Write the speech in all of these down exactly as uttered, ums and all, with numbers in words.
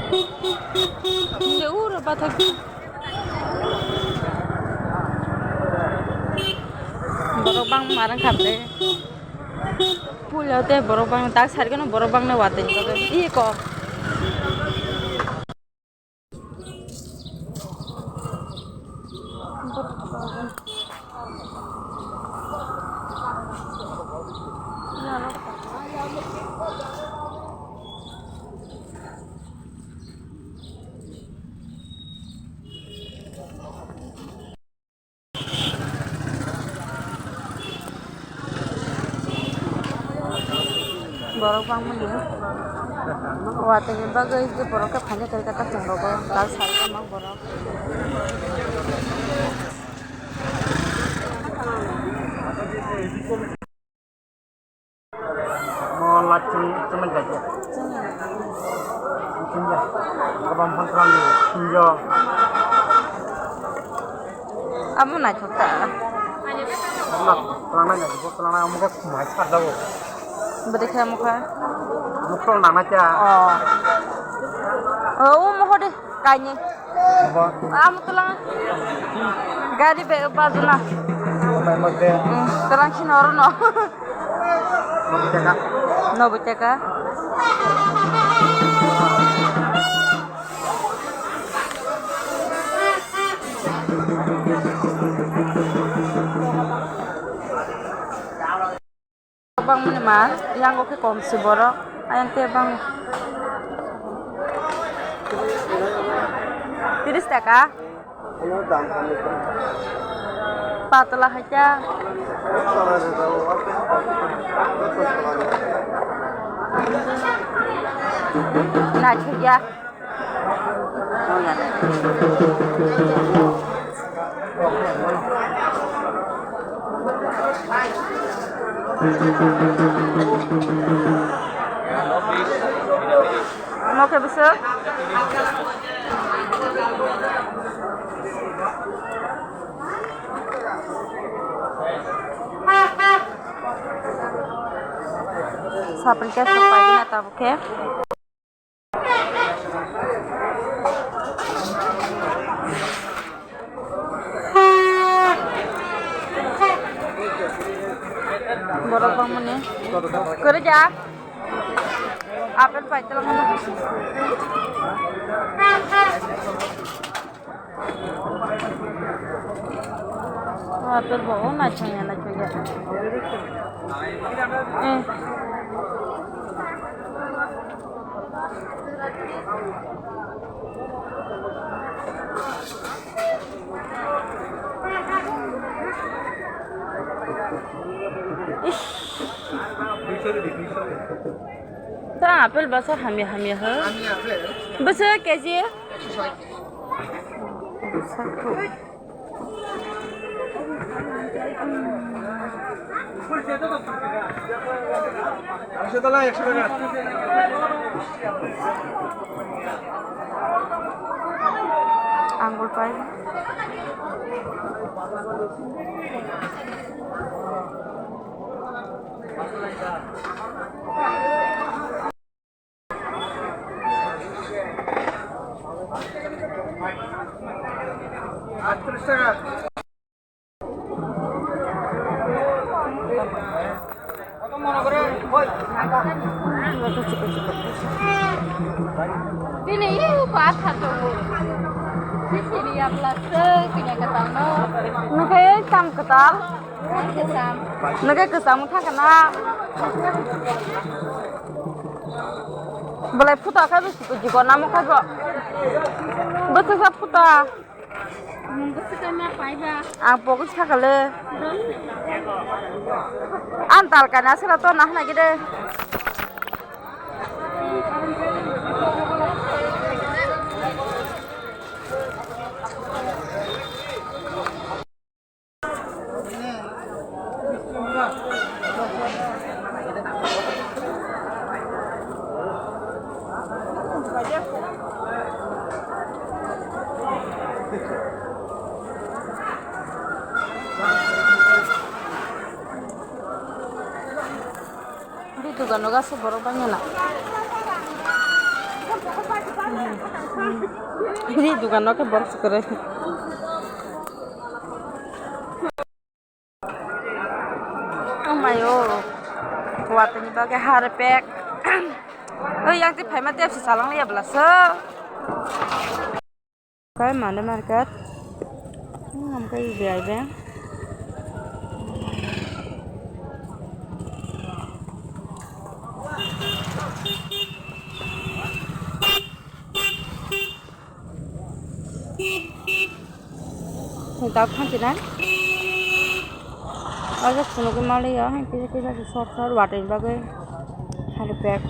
Nde uro bathak. Borok bang marang khamle. Pulo te borok bang tak sari kono borok bang na wateng ko. Iye ko. Borok bangmani watwi ni bagwi je borok khe phaina kari kha ta chwng rogo tal sari tongma borok. Mo lachung chumai gaji. Chumai. Gabam phan tlang ni chumjo. Amo naithok ta. Tlang nai gaji, tlang nai amo khe khumai sarjago. Bwdwi khe amo kha. Mukto nang na cha. Oh. Oh, omo hode kainwi. Amo twlang gari be bajuna. Twlang sino oro no. Nobo teka. Bangmani ma, yango khe kom si borok, ayang khe bang tiris taka. Patla hai khe. Naithok ya. Omo khe bwswk. Sapri khe sok paigwna tabuk khe. Borok bangmani kwrwi ja. Apple pai twlang. Apple bo naithok ya, naithok ya. Eh. Ish. Ta apple bwsa hamya hamya ho. Bwsa K G? Anggur pai. Bini iu pa tha tongo. Sisiri yapla se kini katal no. Nukhe tam katal. Nukhe kwcham wngkha kana? Belai phuta khe bo jikon namo khe bo. Bwswksa phuta. Ang pogwi sakale. Ang tal kana sera to nahna gide. Bini dogano aswk borok bangya na. Ini dukan no ke borok se kwrwi. Oh my oh. Watwi ni bagwi harpek. Oi, yang ti phaima tep se salang liya bwla se. Kai mane market. Hmm, am kai U B I bank. Sengtak thanti nai. Ojo phunugwi maliya, hai kisa kisa se sor sor watwi bagwi harpek.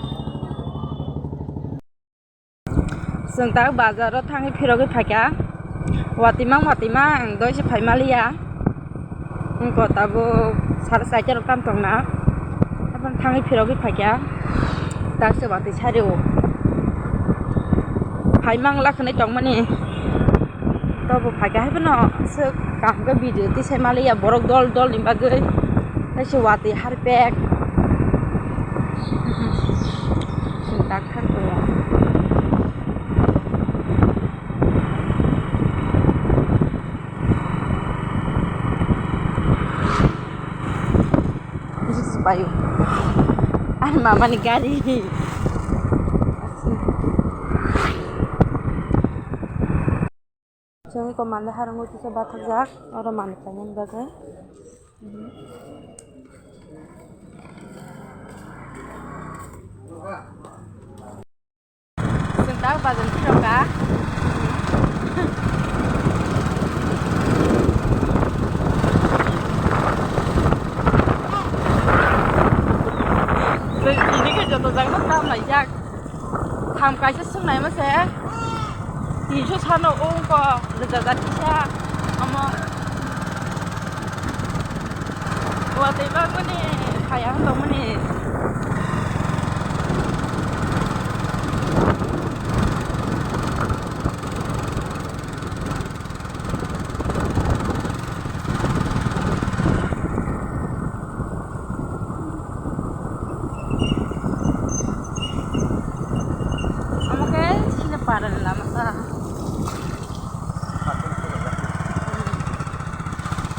Chwng tak bazar o thangwi phirogwi phaikha. Watwi mang watwi mang doi se phai maliya. Wngkha tabuk sara chaita rok tam tongna. Haphang thangwi phirogwi phaikha. Tak se watwi sari o. Phai mang la khwnwi tongmani. Tobo phaikha hai phano swk kaham khe video tisai maliya borok dol dol ni bagwi. Tei se watwi harpek. Chwng tak thang tongo. Ani mama ni gari. Chwng eko manwi harang o kisa bathakjak, oro manwi painani bagwi. Chwng tak bazar phirokha. Tini khe joto jagano tam laijak. Tham kaisa swngnai ma se. Tinso sano wngkha rwjak kisa. Omo. Watwi bagmani, kaya tongmani. Omo khe sini para ni lama sa.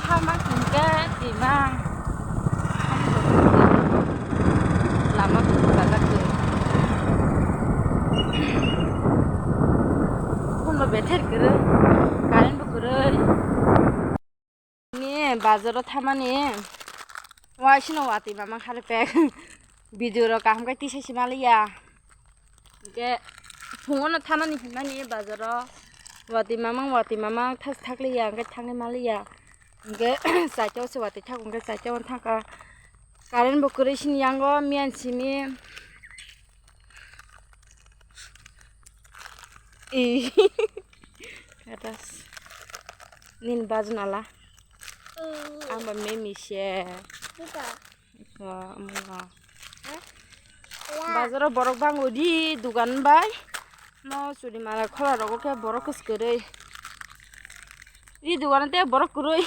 Hamang hingke timang. Lama buka gati. Phone bo beter kwrwi, current bo kwrwi. Ni bazaro thamani. Wa sino watwi mamang harpek. Video rok kaham khe tisai se maliya. Hingke phungo no thanani hinmani bazaro. Watwi mamang, watwi mamang thas thakliya, hingke thangwi maliya. Hingke chaita o se watwi thak, hingke chaita o thangkha. Current bo kwrwi sini yango, miyan simi. Ih. Katas. Nini bajna la. Ang ba memi se. Iko, omo no. Bazaro borok bang udi dugan bai. Mo churi mala khola rogo khe borok kwskwrwi. Ri dugan te borok kwrwi.